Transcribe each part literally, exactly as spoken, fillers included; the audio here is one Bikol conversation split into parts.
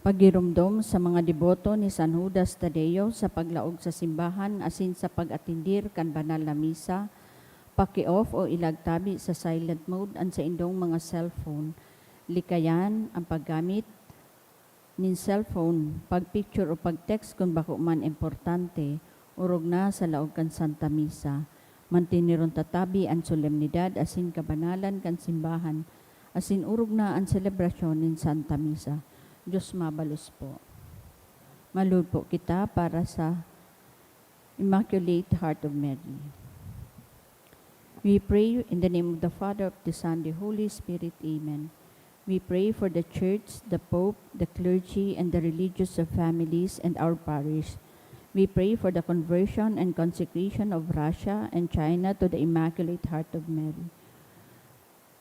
Pagiromdom sa mga deboto ni San Judas Tadeo sa paglaog sa simbahan asin sa pag-atendir kan banal na misa, paki-off o ilagtabi sa silent mode an saindong mga cellphone. Likayan an paggamit nin cellphone, pag-picture o pag-text kun bako man importante, orog na sa laog kan Santa Misa. Manteneron ta tabi an solemnidad asin kabanalan kan simbahan, asin orog na an selebrasyon nin Santa Misa. Dios mabalos po. Malugod po kita para sa Immaculate Heart of Mary. We pray in the name of the Father, of the Son, the Holy Spirit. Amen. We pray for the Church, the Pope, the clergy, and the religious of families and our parish. We pray for the conversion and consecration of Russia and China to the Immaculate Heart of Mary.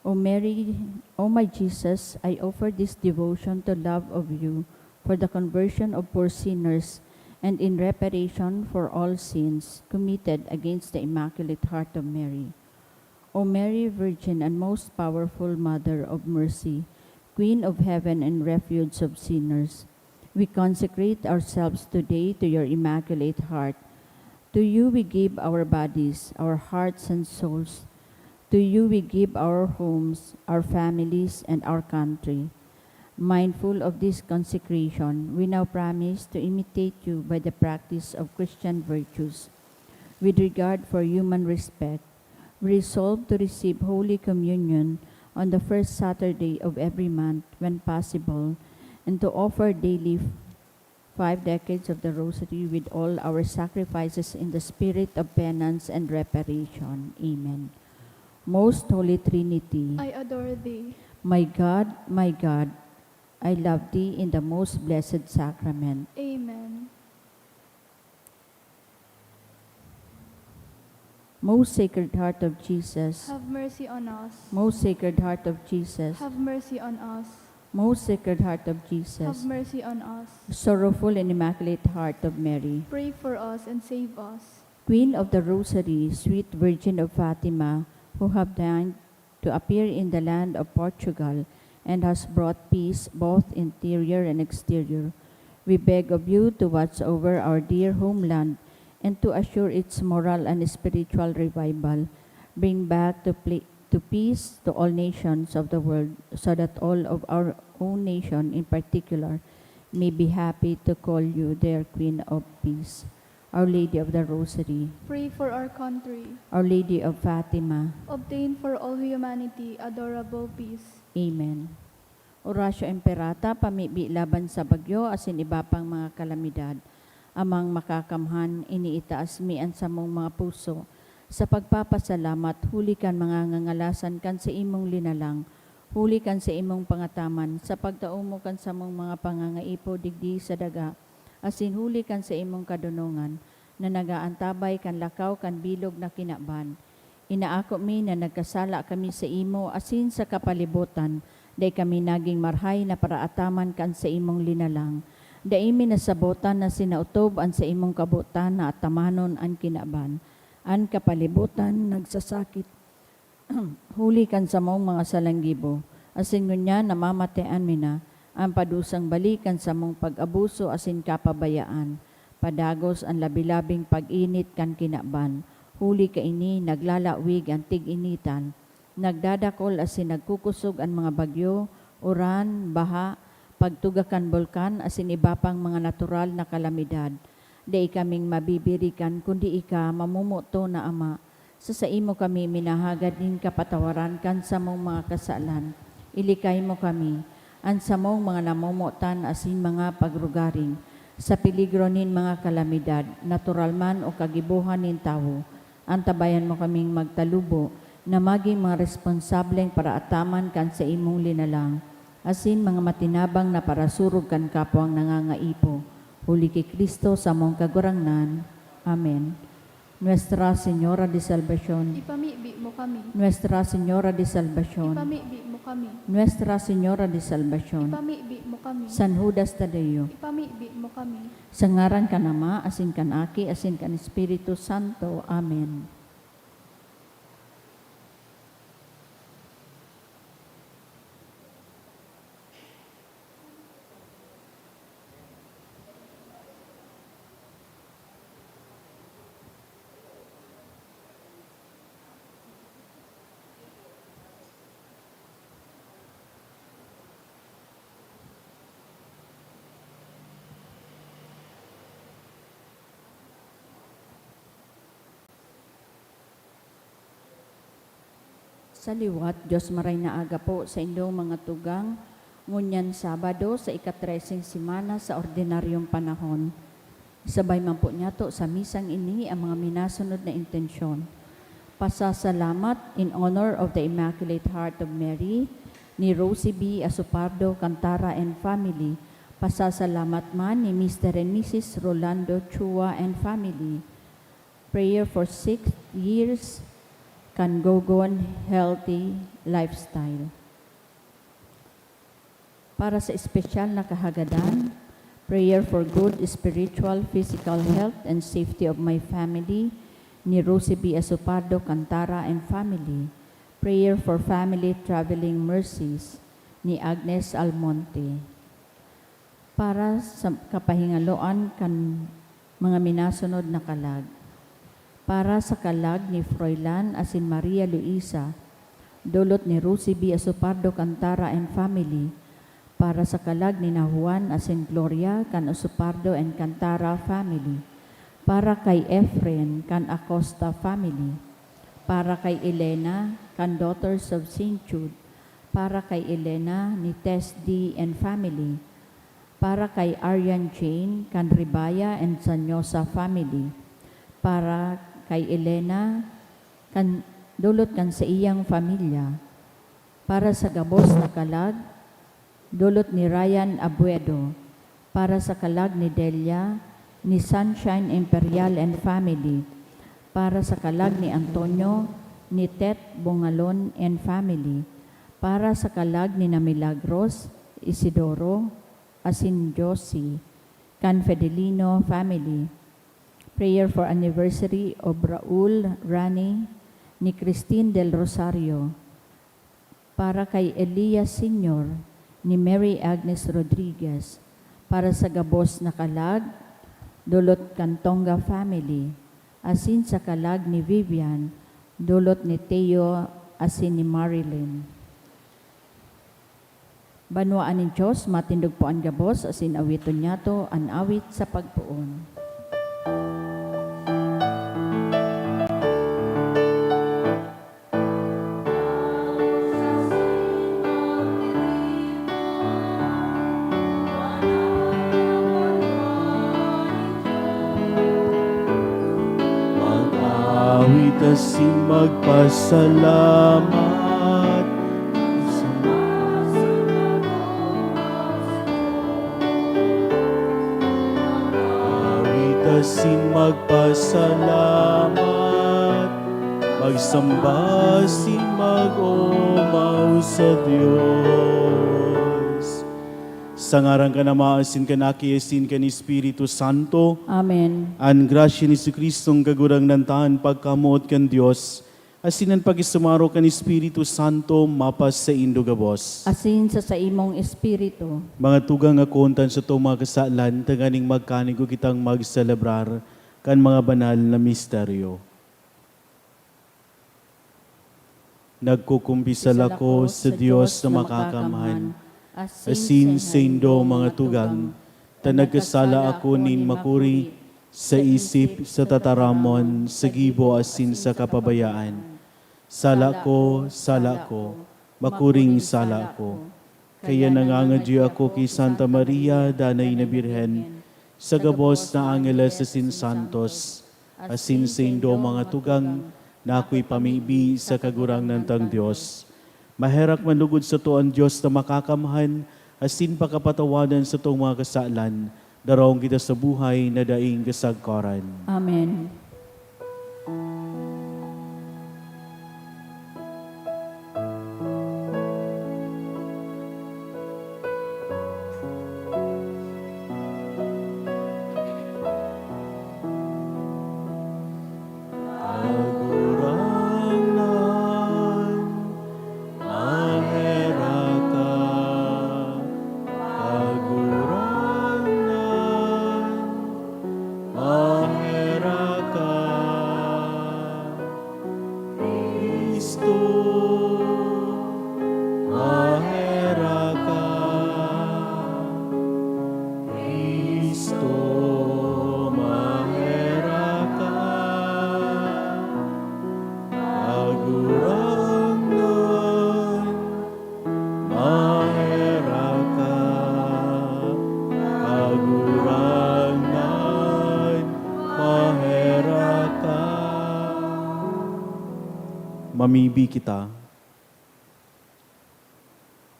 O Mary, O my Jesus, I offer this devotion to love of you for the conversion of poor sinners and in reparation for all sins committed against the Immaculate Heart of Mary. O Mary, Virgin and most powerful Mother of Mercy, Queen of Heaven and Refuge of sinners, we consecrate ourselves today to your Immaculate Heart. To you we give our bodies, our hearts and souls. To you we give our homes, our families, and our country. Mindful of this consecration, we now promise to imitate you by the practice of Christian virtues. With regard for human respect, we resolve to receive Holy Communion on the first Saturday of every month when possible, and to offer daily five decades of the Rosary with all our sacrifices in the spirit of penance and reparation. Amen. Most Holy Trinity, I adore thee. My God, my God, I love thee in the most blessed sacrament. Amen. Most Sacred Heart of Jesus. Have mercy on us. Most Sacred Heart of Jesus. Have mercy on us. Most Sacred Heart of Jesus. Have mercy on us. Sorrowful and Immaculate Heart of Mary. Pray for us and save us. Queen of the Rosary, sweet Virgin of Fatima, who have deigned to appear in the land of Portugal and has brought peace both interior and exterior, we beg of you to watch over our dear homeland and to assure its moral and spiritual revival. Bring back to, pla- to peace to all nations of the world, so that all of our own nation in particular may be happy to call you their Queen of Peace. Our Lady of the Rosary. Pray for our country. Our Lady of Fatima. Obtain for all humanity adorable peace. Amen. Oratio Imperata, pamibi laban sa bagyo asin iba pang mga kalamidad. Amang Makakamhan, iniitaas mi an samong mga puso sa pagpapasalamat huli kan mga ngangalasan kan saimong linalang, huli kan saimong pangataman sa pagtao mo kan samong mga pangangaipo digdi sa daga, asin huli kan saimong kadonongan na nag-aantabay kan lakaw kan bilog na kinaban. Inaako mi na nagkasala kami saimo asin sa kapalibotan, dai kami nagin marahay na paraataman kan saimong linalang. Dai mi nasabotan na sinaotob an saimong kabotan na atamanon an kinaban. An kapalibotan nagsasakit huli kan samong mga salanggibo, asin ngunyan namamatean mi na an padusang bali kan samong pag-abuso asin kapabayaan, padagos an labi-labing pag-init kan kinaban, huli kaini naglalawig an tig-initan, nagdadakol asin nagkukosog an mga bagyo, uran, baha, pagtuga kan bulkan asin iba pang mga natural na kalamidad. Dai kaming mabibirikan kundi ika, mamomoton na Ama. Sa saimo kami minahagad nin kapatawaran kan samong mga kasalan. Ilikay mo kami, an samong mga namomotan asin mga pagrugaring, sa peligro nin mga kalamidad, natural man o kagibohan nin tawo. Antabayan mo kaming magtalubo na magin mga responsableng paraataman kan saimong linalang, asin mga matinabang na parasurog kan kapwang nangangaipo. Huli ki Cristo, samong Kagurangnan. Amen. Nuestra Señora de Salvacion. Ipamibi mo kami. Nuestra Señora de Salvacion. Ipamibi mo kami. Nuestra Señora de Salvacion. Ipamibi mo kami. San Judas Tadeo. Ipamibi mo kami. Sa ngaran kan Ama, asin kan Aki, asin kan Espiritu Santo. Amen. Sa liwat, Diyos maray na aga po sa indong mga tugang, ngunyan Sabado sa ikatreseng semana sa ordinaryong panahon. Sabay man po niyato sa misang ini ang mga minasunod na intensyon. Pasasalamat in honor of the Immaculate Heart of Mary ni Rosie B. Asupardo Cantara and family. Pasasalamat man ni Mister and Missus Rolando Chua and family. Prayer for six years kan Gogon healthy lifestyle. Para sa espesyal na kahagadan, prayer for good spiritual, physical health and safety of my family ni Rosie B. Asupardo Cantara and family. Prayer for family traveling mercies ni Agnes Almonte. Para sa kapahingaloan kan mga minasunod na kalag. Para sa kalag ni Froilan asin Maria Luisa, dulot ni Rosie B. Asupardo Cantara and family. Para sa kalag ni na Juan asin Gloria kan Asupardo and Cantara family. Para kay Efren kan Acosta family. Para kay Elena kan Daughters of Saint Jude. Para kay Elena ni Tess D. and family. Para kay Aryan Jane kan Ribaya and Sanyosa family. Para kay Elena kan dulot kan saiyang pamilya. Para sa gabos na kalag, dulot ni Ryan Abuedo. Para sa kalag ni Delia, ni Sunshine Imperial and family. Para sa kalag ni Antonio, ni Tet Bongalon and family. Para sa kalag ni na Milagros, Isidoro, asin Josie, kan Fedelino family. Prayer for anniversary of Raul Rani ni Christine Del Rosario. Para kay Elias Senior ni Mary Agnes Rodriguez. Para sa gabos na kalag, dulot kan Tonga family. Asin sa kalag ni Vivian, dulot ni Teo asin ni Marilyn. Banwaan nin Dios, matindog po an gabos, asin awiton niyato an awit sa pagpoon. Mag-awit asin magpasalamat. Mag-awit asin magpasalamat. Magsamba asin mag-omaw sa Dios. Sa ngaran kan Ama, asin kan Aki, asin kan Espiritu Santo. Amen. An grasya ni Jesu-Cristong Kagurangnan ta, an pagkamoot kan Dios, asin an pakisumaro kan Espiritu Santo mapasaindo gabos. Asin sa saimong espiritu. Mga tugang, akoon ta an satong mga kasalan, tanganing magkanigo kitang magselebrar kan mga banal na misteryo. Nagkukumpisal ako sa Dios na makakamhan, asin saindo, mga tugang, ta nagkasala ako nin makuri, sa isip, sa tataramon, sa gibo, asin sa kapabayaan. Sala ko, sala ko, makuring sala ko. Kaya nangangadyo ako ki Santa Maria, Danay na Birhen, sa gabos na angeles asin santos, asin saindo, mga tugang, na akoy pamibi sa Kagurangnan tang Dios. Maherak man lugod sato an Dios na makakamhan, asin pakapatawadan satong mga kasalan, daraon kita sa buhay na daing kasagkoran. Amen. Kagurangnan, maherak ka. Kagurangnan, maherak ka. Mamibi kita.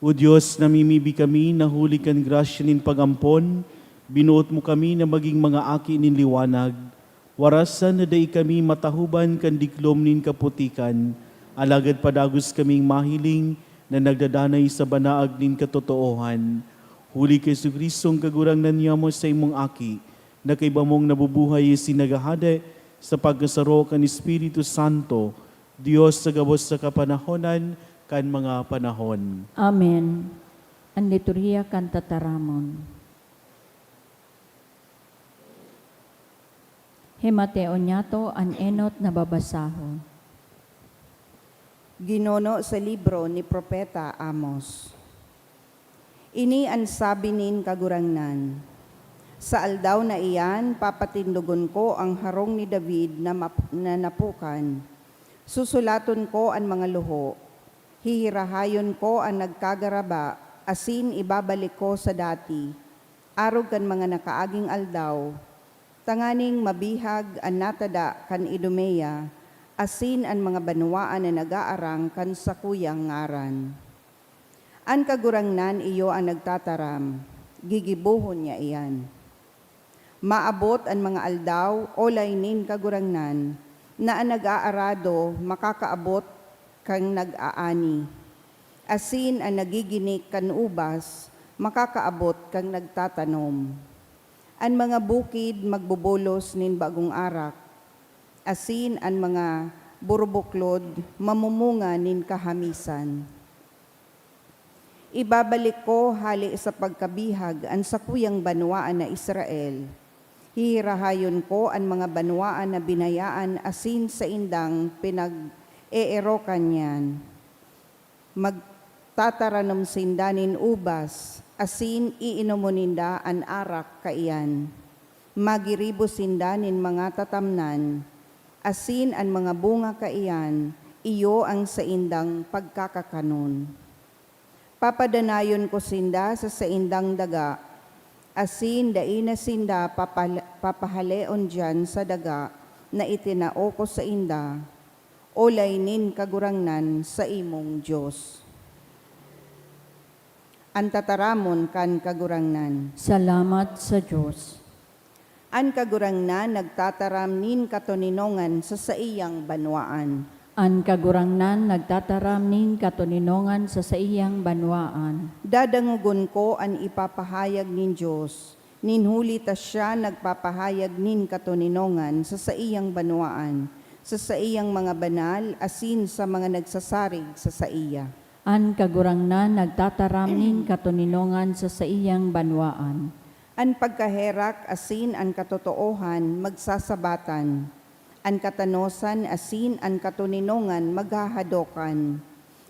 O Dios, namimibi kami na huli kan grasya nin pag-ampon, binuot mo kami na magin mga aki nin liwanag. Warasan na dai kami matahoban kan diklom nin kaputikan, alagad padagos kaming mahiling na nagdadanay sa banaag nin katotoohan. Huli ki Jesu-Cristong Kagurangnan niamo, saimong Aki, na kaiba mong nabubuhay asin naghahade sa pagkasaro kan Espiritu Santo, Dios sa gabos na kapanahonan kan mga panahon. Amen. An liturhiya kan tataramon. Himateo niyato an enot na babasahon. Ginuno sa libro ni Propeta Amos. Ini an sabi nin Kagurangnan, "Sa aldaw na iyan, papatindogon ko an harong ni David na map-, na napukan. Susulaton ko an mga luho. Hihirahayon ko an nagkagaraba, asin ibabalik ko sa dati, arog kan mga nakaaging aldaw, tanganing mabihag an natada kan Idumea, asin an mga banwaan na nag-aarang kan sakuyang ngaran." An Kagurangnan iyo an nagtataram, gigibohon niya iyan. Maabot an mga aldaw, olay nin Kagurangnan, na an nag-aarado makakaabot kan nag-aani, asin an nagiginik kan ubas makakaabot kan nagtatanom. An mga bukid magbobolos nin bagong arak, asin an mga burubuklod mamumunga nin kahamisan. Ibabalik ko hale sa pagkabihag an sakuyang banwaan na Israel. Hihirahayon ko an mga banwaan na binayaan asin saindang pinag-eerokan niyan. Magtataranom sinda nin ubas, asin iinomon ninda an arak kaiyan. Magiribo sinda nin mga tatamnan, asin an mga bunga kaiyan, iyo an saindang pagkakakanon. Papadanayon ko sinda sa saindang daga, asin dai na sinda papal-, papahaleon diyan sa daga na itinao ko sainda, olay nin Kagurangnan, saimong Dios. An tataramon kan Kagurangnan. Salamat sa Dios. An Kagurangnan nagtataram nin katoninongan sa saiyang banwaan. An Kagurangnan nagtataram nin katoninongan sa saiyang banwaan. Dadangogon ko an ipapahayag nin Dios, nin huli ta siya nagpapahayag nin katoninongan sa saiyang banwaan, sa saiyang mga banal, asin sa mga nagsasarig sa saiya. An Kagurangnan nagtataram nin katoninongan sa saiyang banwaan. An pagkaherak asin an katotoohan magsasabatan. An katanosan asin an katoninongan maghahadokan.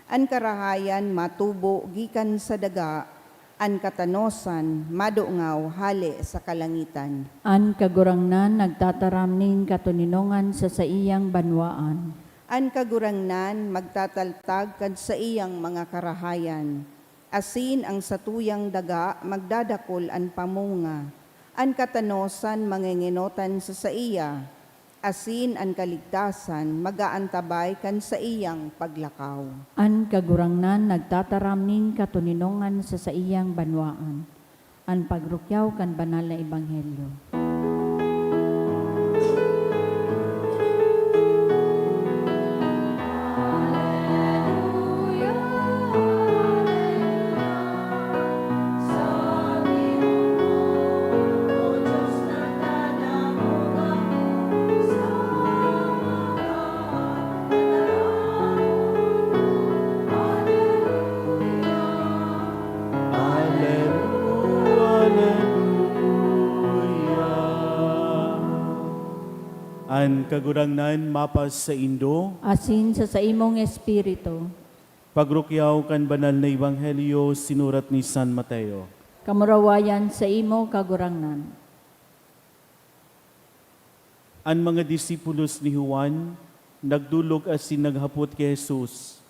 An karahayan matubo gikan sa daga, an katanosan madungaw hale sa kalangitan. An Kagurangnan nagtataram nin katoninongan sa saiyang banwaan. An Kagurangnan magtataltag kan saiyang mga karahayan, asin an satuyang daga magdadakul an pamunga. An katanosan mangengenotan sa saiya, asin an kaligtasan mag-aantabay kan saiyang paglakaw. An Kagurangnan nagtataram nin katoninongan sa saiyang banwaan. An pagrukyaw kan banal na ebanghelyo. Aleluya. An Kagurangnan mapasaindo. Asin sa saimong espiritu. Pagrukyaw kan banal na ebanghelyo sinurat ni San Mateo. Kamurawayan saimo, Kagurangnan. An mga disipulos ni Juan nagdolok asin naghapot ki Jesus,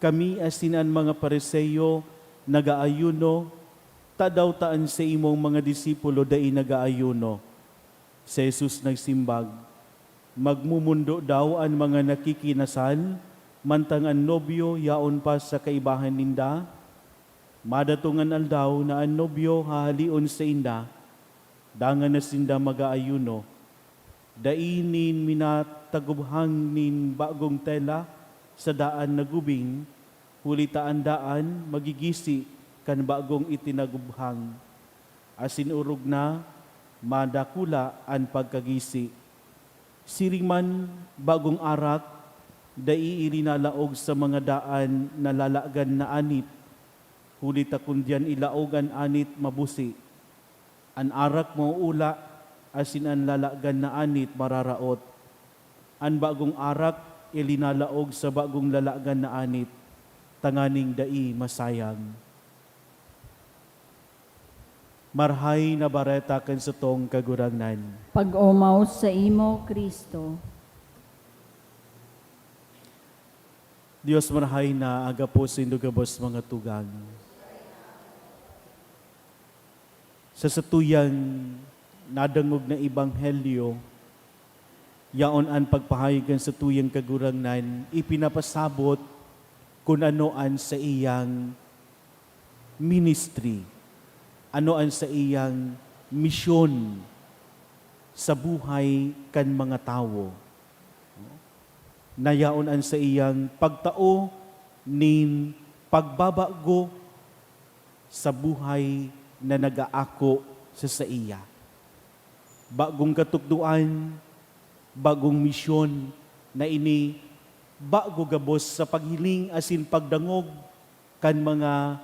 "Kami asin an mga Fariseo nag-aayuno, tadaw ta an saimong mga disipulo dai nag-aayuno?" Si Jesus nagsimbag, "Magmomondo daw an mga nakikinasal Mantang an nobyo yaon pa sa kaibahan ninda, madatong an aldaw na an nobyo hahaleon sainda, dangan na sinda mag-aayuno. Dai nin minataguphang nin bagong tela sa daan na gubing, huli ta an daan magigisi kan bagong itinaguphang, asin orog na madakula an pagkagisi. Siring man, bagong arak, dai ilinalaog sa mga daan na lalagan na anit, huli ta kun diyan ilaog an anit, mabusi. An arak mauula, asin an lalagan na anit mararaot. An bagong arak ilinalaog sa bagong lalagan na anit, tanganing dai masayang. Marahay na Bareta kan satong Kagurangnan. Pag-omaw saimo, Cristo. Dios marahay na, agapo saindo gabos mga tugang. Sa satuyang nadangog na ebanghelyo, yaon an pagpahayag kan satuyang Kagurangnan, ipinapasabot kun ano an saiyang ministry, ano an saiyang misyon sa buhay kan mga tawo. Na yaon an saiyang pagtao nin pagbabago sa buhay na nag-aako sa saiya. Bagong katukdoan, bagong misyon na ini bago gabos sa paghiling asin pagdangog kan mga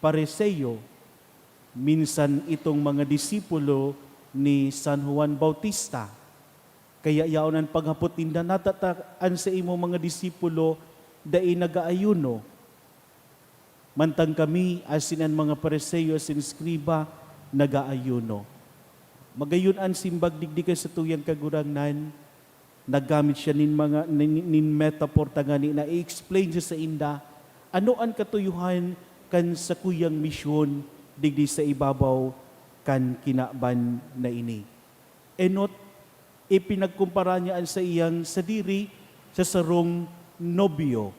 Fariseo, minsan itong mga disipulo ni San Juan Bautista. Kaya yaon an paghapot ninda, "Natata an saimong mga disipulo dai nag-aayuno, mantang kami asin an mga Fariseo asin eskriba nag-aayuno?" Magayon an simbag digdi kan satuyang Kagurangnan, naggamit siya nin mga, nin, nin metaphor tangani na i-explain siya sainda ano an katuyohan kan sakuyang misyon digdi sa ibabaw kan kinaban na ini. Enot, ipinagkumpara niya an saiyang sadiri sa sarong nobyo.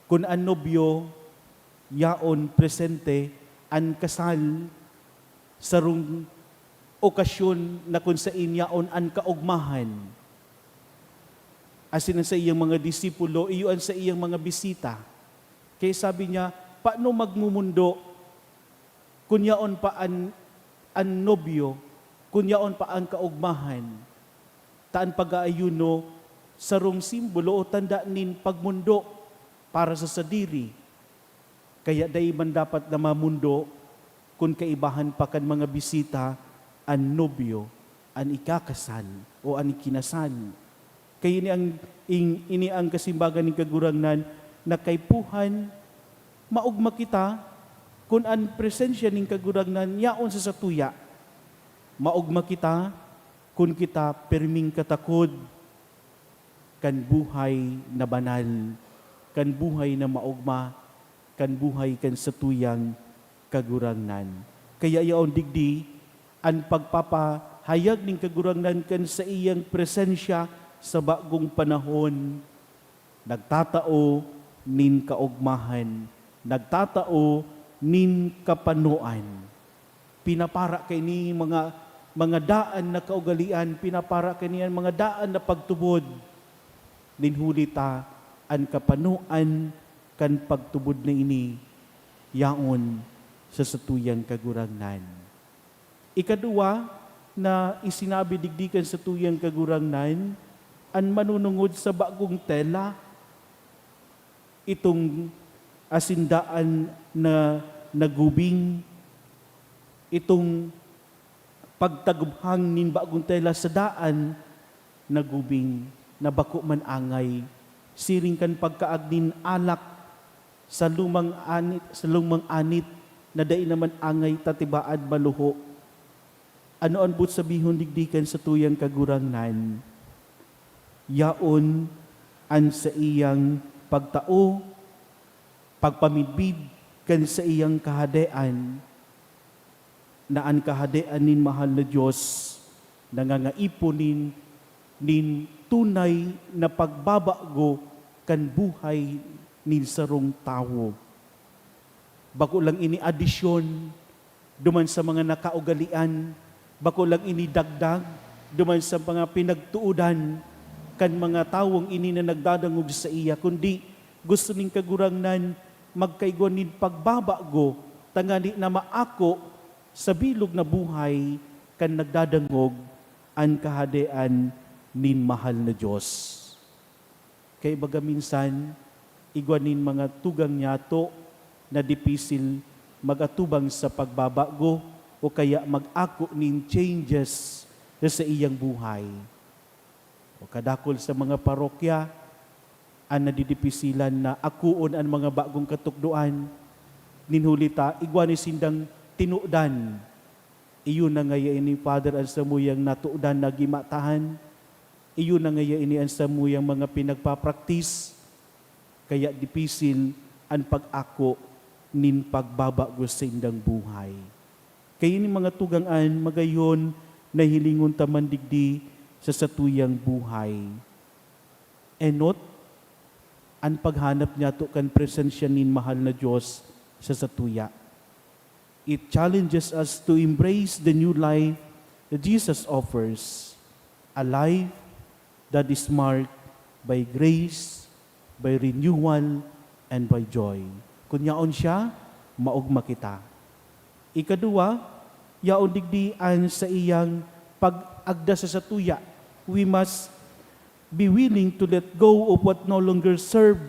Kun an nobyo yaon presente, an kasal sarong okasyon na kun saen yaon an kaogmahan. Asin an saiyang mga disipulo, iyo an saiyang mga bisita. Kaya sabi niya, "Paano magmumundo kun yaon pa an, an nobyo, kun yaon pa an kaogmahan?" Ta an pag-aayuno sarong simbolo o tanda nin pagmundo para sa sadiri. Kaya dai man dapat na mamundo kun kaibahan pa kan mga bisita an nobyo, an ikakasal o an ikinasal. Kaya ini ang, in-, ini ang kasimbagan nin Kagurangnan na kaipuhan, maogma kita kun an presensya nin Kagurangnan yaon sa satuya. Maogma kita kun kita pirming katakod kan buhay na banal, kan buhay na maogma, kan buhay kan satuyang Kagurangnan. Kaya yaon digdi an pagpapahayag nin Kagurangnan kan saiyang presensya sa bagong panahon, nagtatao nin kaogmahan, nagtatao nin kapanoan. Pinapara kaini mga, mga daan na kaugalian, pinapara kaini an mga daan na pagtubod. Nin huli ta, an kapanoan kan pagtubod na ini yaon sa satuyang Kagurangnan. Ikaduwa na isinabi digdi kan satuyang Kagurangnan, an manunungod sa bagong tela, itong asin daan na nagubing, itong pagtaguphang nin bagong tela sa daan nagubing na bako man angay, siring kan pagkaag nin alak sa lumang anit, sa lumang anit na dai naman angay ta tibaad maluho. Ano an boot sabihon digdi kan satuyang Kagurangnan? Yaon an saiyang pagtao, pagpamidbid kan saiyang Kahadean, na an Kahadean nin mahal na Dios nangangaipon nin, nin tunay na pagbabago kan buhay nin sarong tawo. Bako lang ini adisyon duman sa mga nakaugalian, bako lang ini dagdag duman sa mga pinagtoodan kan mga tawong ini na nagdadangog saiya, kundi gusto nin Kagurangnan magkaigwa nin pagbabago, tanganing maako sa bilog na buhay kan nagdadangog an Kahadean nin mahal na Dios. Kaibaga minsan, igwa nin mga tugang nyato na dipisil mag-atubang sa pagbabago o kaya mag-ako nin changes sa saiyang buhay. O kadakul sa mga parokya, an nadidipisilan na akoon an mga bagong katukdoan, nin huli ta igwa ni sindang tinudan. Iyo na ngaya ini, Father, an samuyang natudan na gimatahan. Iyo na ngaya ini an samuyang mga pinagpapraktis. Kaya dipisil an pag-ako nin pagbabago sa indang buhay. Kaya ini mga tugang an magayon na hilingon ta man digdi sa satuyang buhay. Enot an paghanap nyato kan presensya nin mahal na Dios sa satuya. It challenges us to embrace the new life that Jesus offers, a life that is marked by grace, by renewal, and by joy. Kun yaon siya, maogma kita. Ikaduwa, yaon digdi an saiyang pag-agda sa satuya. We must be willing to let go of what no longer serve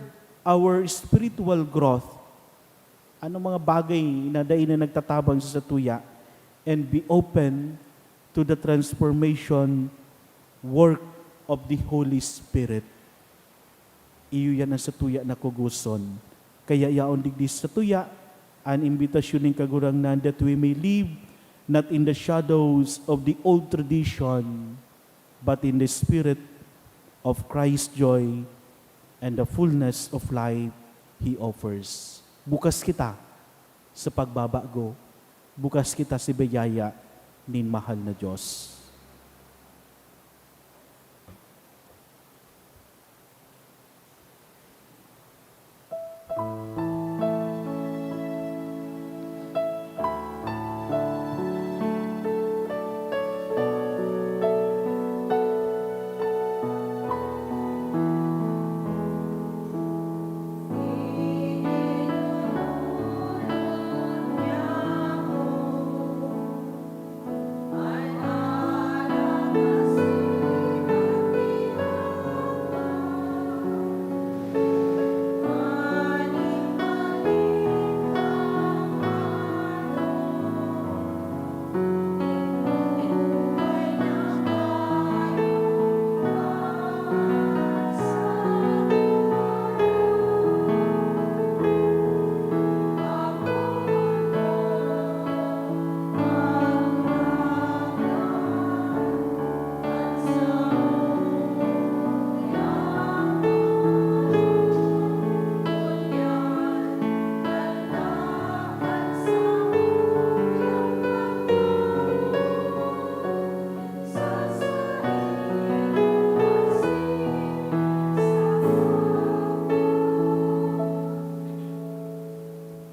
our spiritual growth. Anong mga bagay na dai na nagtatabang sa satuya? And be open to the transformation work of the Holy Spirit. Iyo yan ang satuya na kugoson. Kaya yaon digdi sa satuya an imbitasyon nin Kagurangnan that we may live not in the shadows of the old tradition, but in the spirit of Christ's joy and the fullness of life He offers. Bukas kita sa pagbabago. Bukas kita sa biyaya nin mahal na Dios.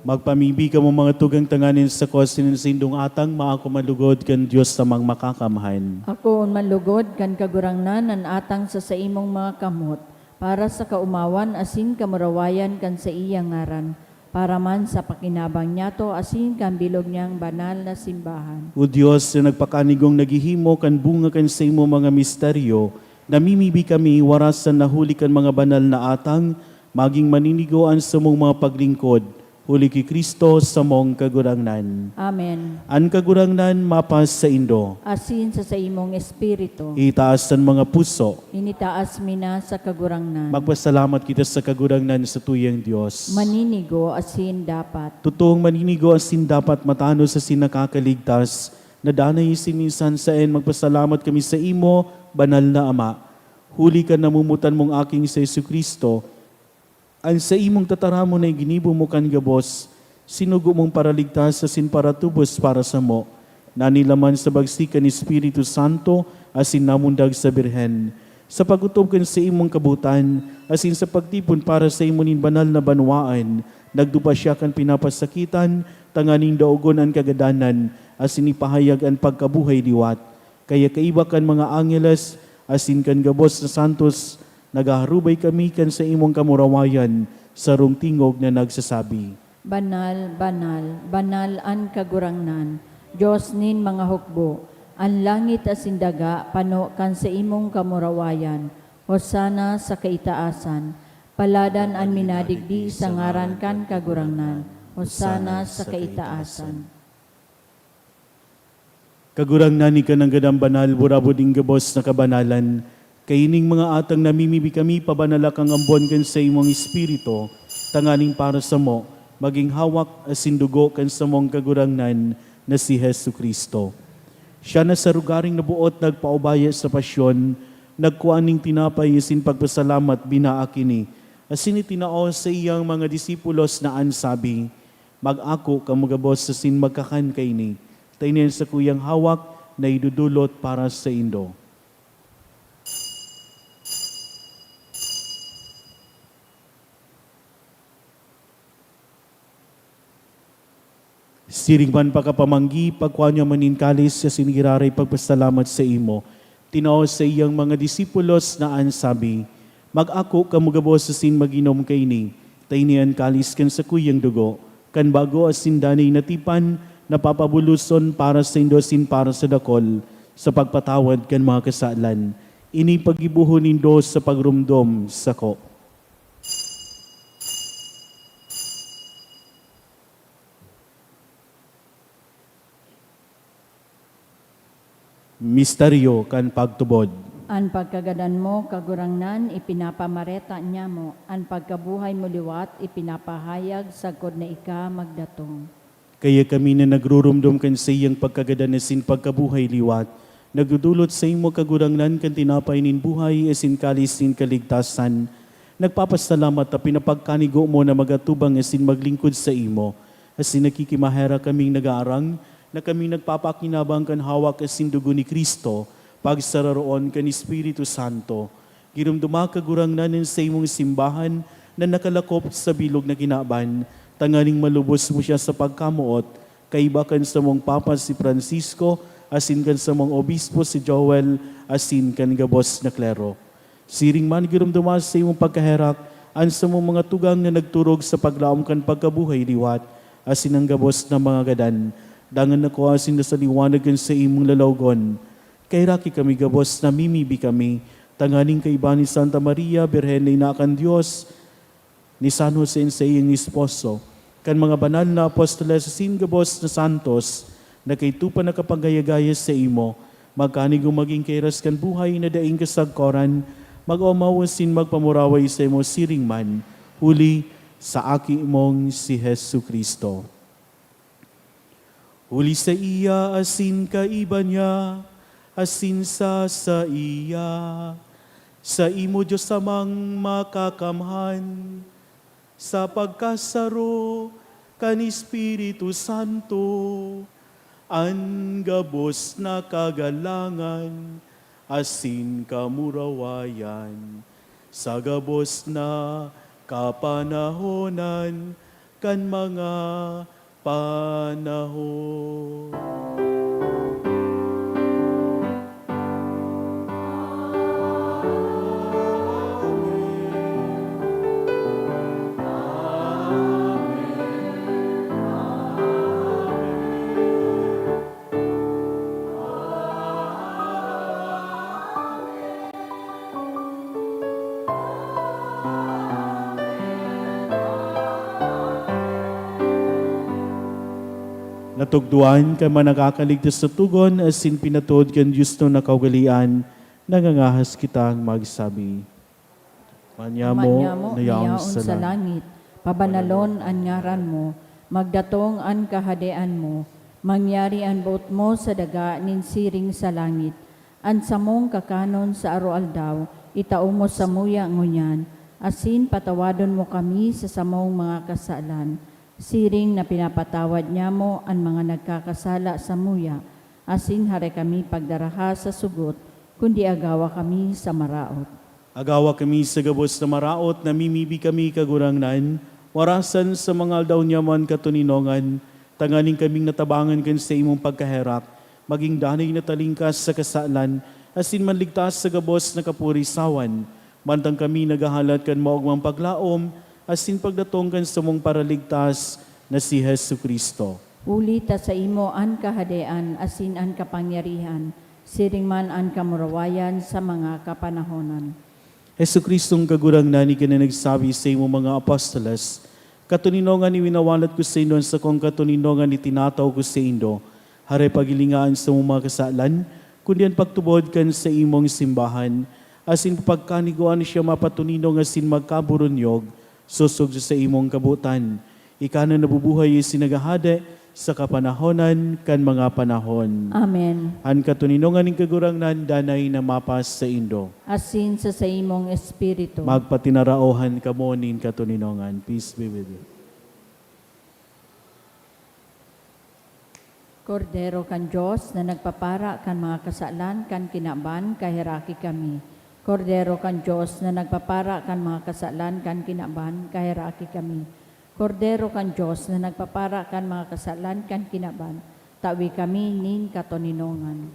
Magpamibi kamo, mga tugang, tanganing sako asin an saindong atang maako man lugod kan Dios Amang Makakamhan. Akoon man lugod kan Kagurangnan an atang sa saimong mga kamot, para sa kaomawan asin kamurawayan kan saiyang ngaran, para man sa pakinabang niyato asin kan bilog niyang banal na simbahan. O Dios, na nagpakanigong naghihimo kan bunga kan saimong mga misteryo, namimibi kami, warasan na huli kan mga banal na atang, magin maninigo an samong mga paglingkod, huli ki Cristo, samong Kagurangnan. Amen. An Kagurangnan mapasaindo. Asin sa saimong espiritu. Itaas an mga puso. Initaas mi na sa Kagurangnan. Magpasalamat kita sa Kagurangnan, sa tuyang Dios. Maninigo asin dapat. Totoong maninigo asin dapat, matanos asin nakakaligtas, na danay asin minsan saen magpasalamat kami saimo, Banal na Ama, huli kan namomotan mong Aking si Jesu-Cristo, an saimong tataramon na iginibo mo kan gabos, sinugo mong paraligtas asin paratubos para samo, na nilaman sa bagsik kan Espiritu Santo asin namundag sa Birhen. Sa pag-otob kan saimong kabotan, asin sa pagtipon para sa imo nin banal na banwaan, nagdupa siya kan pinapasakitan, tanganing daogon an kagadanan, asin ipahayag an pagkabuhay liwat. Kaya kaiba kan mga angeles, asin kan gabos na santos, naghaharubay kami kan saimong kamurawayan, sarong tingog na nagsasabi, Banal, banal, banal an Kagurangnan, Dios nin mga hukbo. An langit asin daga pano kan saimong kamurawayan. Hosana sa kaitaasan. Paladan an minadigdi sa ngaran kan Kagurangnan. Hosana sa kaitaasan. Kagurangnan, ika nanggad an banal, burabod nin gabos na kabanalan. Kaining mga atang namimibi kami, pabanala kan ambon kan saimong Espiritu, tanganing para samo, magin hawak asin dugo kan samong Kagurangnan na si Jesu-Cristo. Siya na sa rogaring naboot nagpaubaya sa pasyon, nagkua nin tinapay asin pagpasalamat, binaak ini, asin itinao sa iyang mga disipulos na an sabi, "Mag-ako kamo gabos asin magkakan kaini, ta ini an sakuyang hawak na idodolot para saindo." Siring man pakapamanggi, pagkua niya man nin kalis asin giraray pagpasalamat saimo, tinao sa iyang mga disipulos na an sabi, "Mag-ako kamo gabos asin mag-inom kaini, ta ini an kalis kan sakuyang dugo, kan bago asin danay na tipan, na papabuloson para saindo asin para sa dakol, sa pagpatawad kan mga kasalan. Ini paggibohon nindo sa pagromdom sako." Misteryo kan pagtubod. An pagkagadan mo, Kagurangnan, ipinapamareta niamo, an pagkabuhay mo liwat ipinapahayag sagkod na ika magdatong. Kaya kami na nagruromdom kan saiyang pagkagadan asin pagkabuhay liwat, nagdodolot saimo, Kagurangnan, kan tinapay nin buhay asin kalis nin kaligtasan. Nagpapasalamat ta pinapagkanigo mo na magatubang asin maglingkod saimo, asin nakikimaherak kaming nag-aarang na kami nagpapakinabang kan hawak asin dugo ni Cristo, pagsararoon kan Espiritu Santo. Giromdoma, Kagurangnan, an saimong simbahan na nakalakop sa bilog na kinaban, tanganing malubos mo siya sa pagkamoot, kaiba kan samong Papa si Francisco, asin kan samong Obispo si Joel, asin kan gabos na klero. Siring man, giromdoma sa saimong pagkaherak an samong mga tugang na nagturog sa paglaom kan pagkabuhay liwat, asin an gabos na mga gadan, dangan nakua asin nasaliwanag kan saimong lalawgon. Kaheraki kami gabos, namimibi kami, tanganing kaiba ni Santa Maria, Birhen na Ina kan Dios, ni San Jose na saiyang esposo, kan mga banal na apostoles asin gabos na santos, na kaidto pa nakapaghayagaya saimo, magkanigo magin kairas kan buhay na daing kasagkoran, mag-omaw asin magpamuraway saimo siring man, huli sa Aki mong si Jesu-Cristo. Huli saiya asin kaiba niya, asin sa saiya, saimo, Dios Amang makakamhan, sa pagkasaro kan Espiritu Santo, an gabos na kagalangan asin kamurawayan, sa gabos na kapanahonan kan mga panahon. Natugdoan kan mga nakakaligtas na togon asin pinatod kan diosnon na kaugalean, nangangahas kitang magsabi, Ama niamo na yaon sa langit, pabanalon an ngaran mo, magdatong an kahadean mo, mangyari an boot mo sa daga nin siring sa langit. An samong kakanon sa aroaldaw, itao mo samuya ngunyan, asin patawadon mo kami sa samong mga kasalan, siring na pinapatawad niamo an mga nagkakasala samuya, asin hare kami pagdaraha sa sugot, Kundi agawa kami sa maraot. Agawa kami sa gabos na maraot, namimibi kami, Kagurangnan, warasan sa mga aldaw niya man katoninongan, tanganing kaming natabangan kan saimong pagkaherak, magin danay na talingkas sa kasalan, asin manligtas sa gabos na kapurisawan, mantang kami naghahalat kan maogmang paglaom asin pagdatong kan samong Paraligtas na si Jesu-Cristo. Huli ta saimo an kahadean asin an kapangyarihan, siring man an kamurawayan sa mga kapanahonan. Jesu-Cristong Kagurangnan, ika na nagsabi saimong mga apostoles, "Katoninongan iwinawalat ko saindo, an sakong katoninongan itinataw ko saindo." Hare paghilinga an samong mga kasalan, kundi an pagtubod kan saimong simbahan, asin pagkanigwaan siya mapatoninong asin magkaburunyog, sosog sa saimong kabotan. Ika na nabubuhay asin naghahade sa kapanahonan kan mga panahon. Amen. An katoninongan nin Kagurangnan danay na mapas saindo. Asin sa saimong espiritu. Magpatinaraohan kamo nin katoninongan. Peace be with you. Kordero kan Dios na nagpapara kan mga kasalan kan kinaban, kaheraki kami. Kordero kan Dios na nagpapara kan mga kasalan kan kinaban, kaheraki kami. Kordero kan Dios na nagpapara kan mga kasalan kan kinaban, tawi kami nin katoninongan.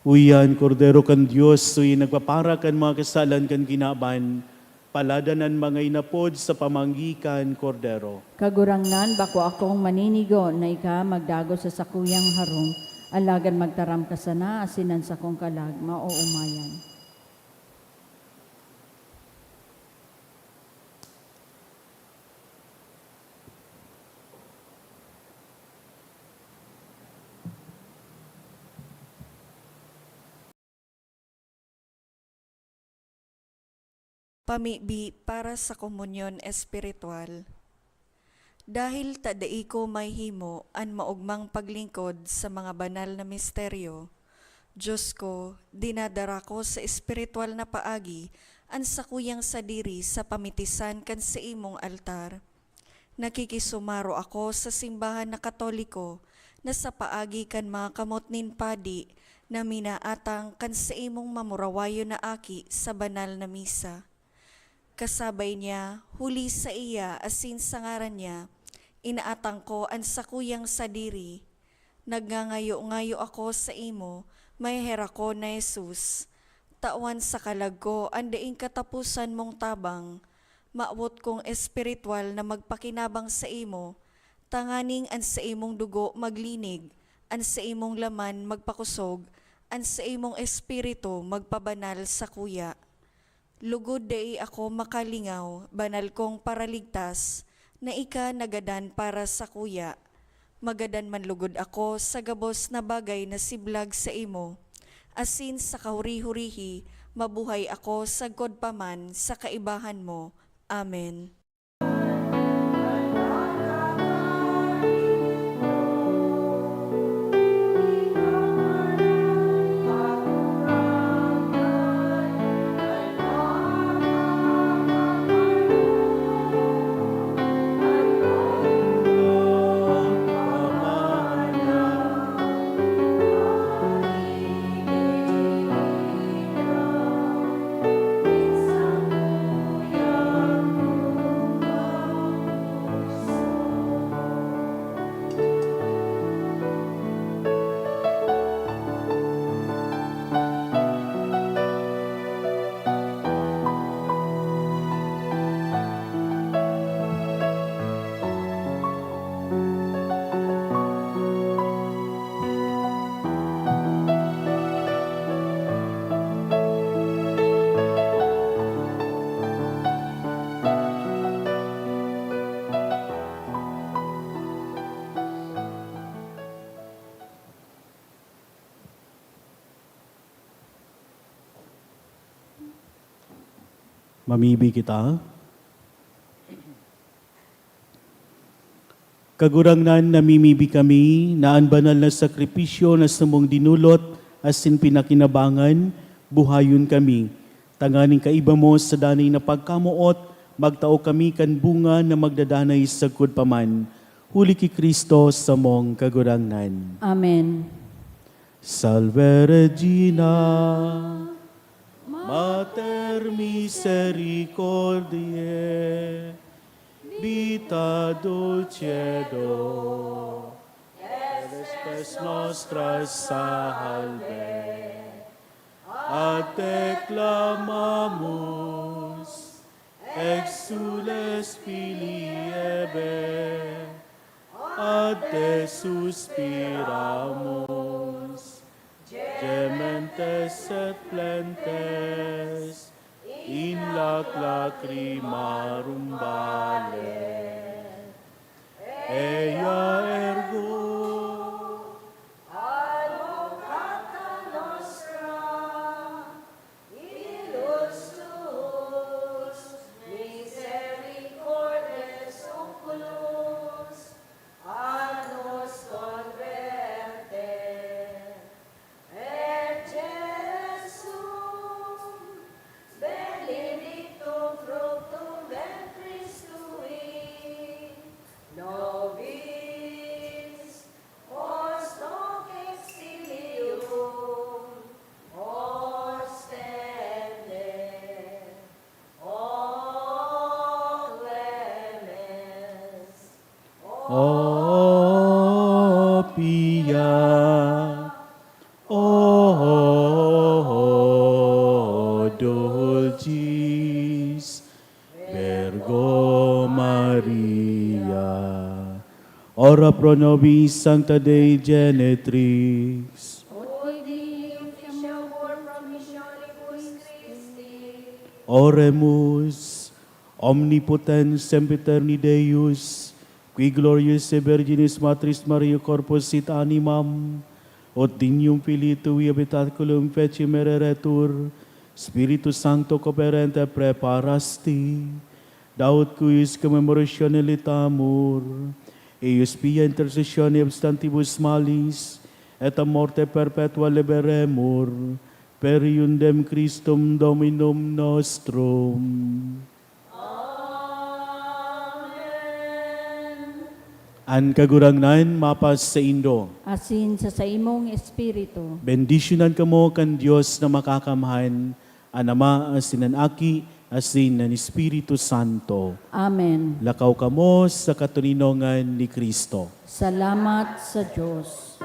Uya an Kordero kan Dios, uya nagpapara kan mga kasalan kan kinaban, paladan an mga inapod sa pamanggi kan Kordero. Kagurangnan, bako akong maninigo na ika magdagos sa sakuyang harong, alagad magtaram ka sana asin an sakong kalag maoomayan. Pamibi para sa komunyon espiritual. Dahil ta dai ko mahihimo an maogmang paglingkod sa mga banal na misteryo, Dios ko, dinadara ko sa espiritual na paagi an sakuyang sadiri sa pamitisan kan saimong altar. Nakikisumaro ako sa simbahan na Katoliko na sa paagi kan mga kamot nin padi na minaatang kan saimong mamurawayon na aki sa banal na misa. Kasabay niya, huli saiya asin sa ngaran niya, inaatang ko an sakuyang sadiri. Nagngangayo-ngayo ako saimo, maheherak ko na Jesus. Tawan sa kalag ko an daing kataposan mong tabang. Mawot kong espiritual na magpakinabang saimo, tanganing an saimong dugo maglinig, an saimong laman magpakosog, an saimong espiritu magpabanal sakuya. Lugod dai ako makalingaw, banal kong Paraligtas, na ika nagadan para sakuya. Magadan man lugod ako sa gabos na bagay na siblag saimo, asin sa kahuri-hurihi mabuhay ako sagkod pa man sa kaibahan mo. Amen. Mamibi kita. Kagurangnan, namimibi kami na an banal na sakripisyo na samong dinulot asin pinakinabangan, buhayon kami. Tanganing kaiba mo sa danay na pagkamoot, magtao kami kan bunga na magdadanay sagkod pa man. Huli ki Cristo samong Kagurangnan. Amen. Salve Regina, Mater misericordiae, vita dulcedo, et spes nostras salve. Ad te clamamus, exsules filii Eve, ad te suspiramus, gementes et plentes in lac lacrimarum vale. Ea ergo advocata nostra, illustus misericordes oculos a nos converte, et Jesum benedictum fructum ventris tui, nobis post hoc exilium ostende. O Clemens, O Pia, O Dulcis Virgo Maria, ora pro nobis Sancta Dei Genitrix. Ut dignium ficamur pro missionibus Christi. Oremus. Omnipotens sempiterni Deus, qui gloriose Virginis Matris Maria corpus sit animam, ut dignium Filii tui habitaculum fecit mereretur, Spiritus Sancto cooperante praeparasti, da ut cuius commemorationem litamur, eius pia intercessione ab stantibus malis, et a morte perpetua liberemur, per eundem Christum Dominum nostrum. Amen. An Kagurangnan mapasaindo. Asin sa saimong espiritu. Bendisyonan kamo kan Dios na Makakamhan, an Ama, asin an Aki, asin an Espiritu Santo. Amen. Lakaw kamo sa katoninongan ni Cristo. Salamat sa Dios.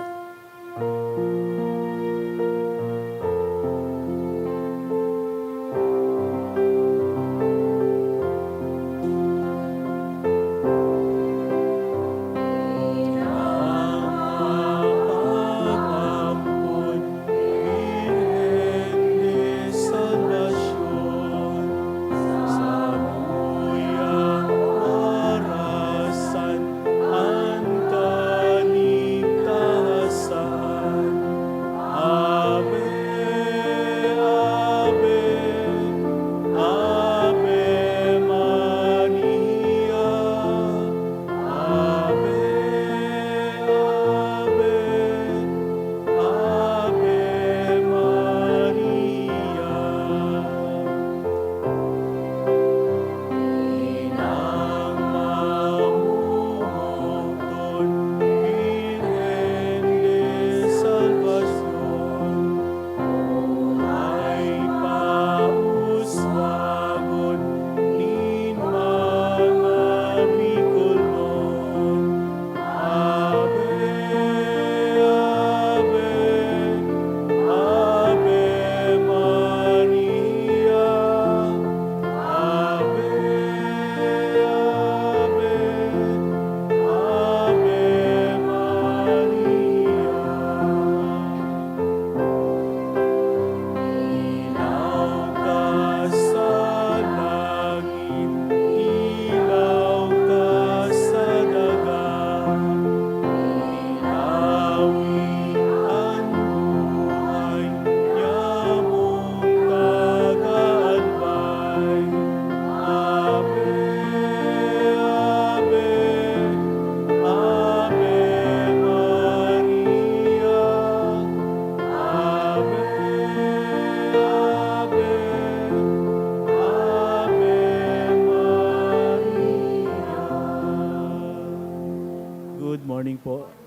Morning po.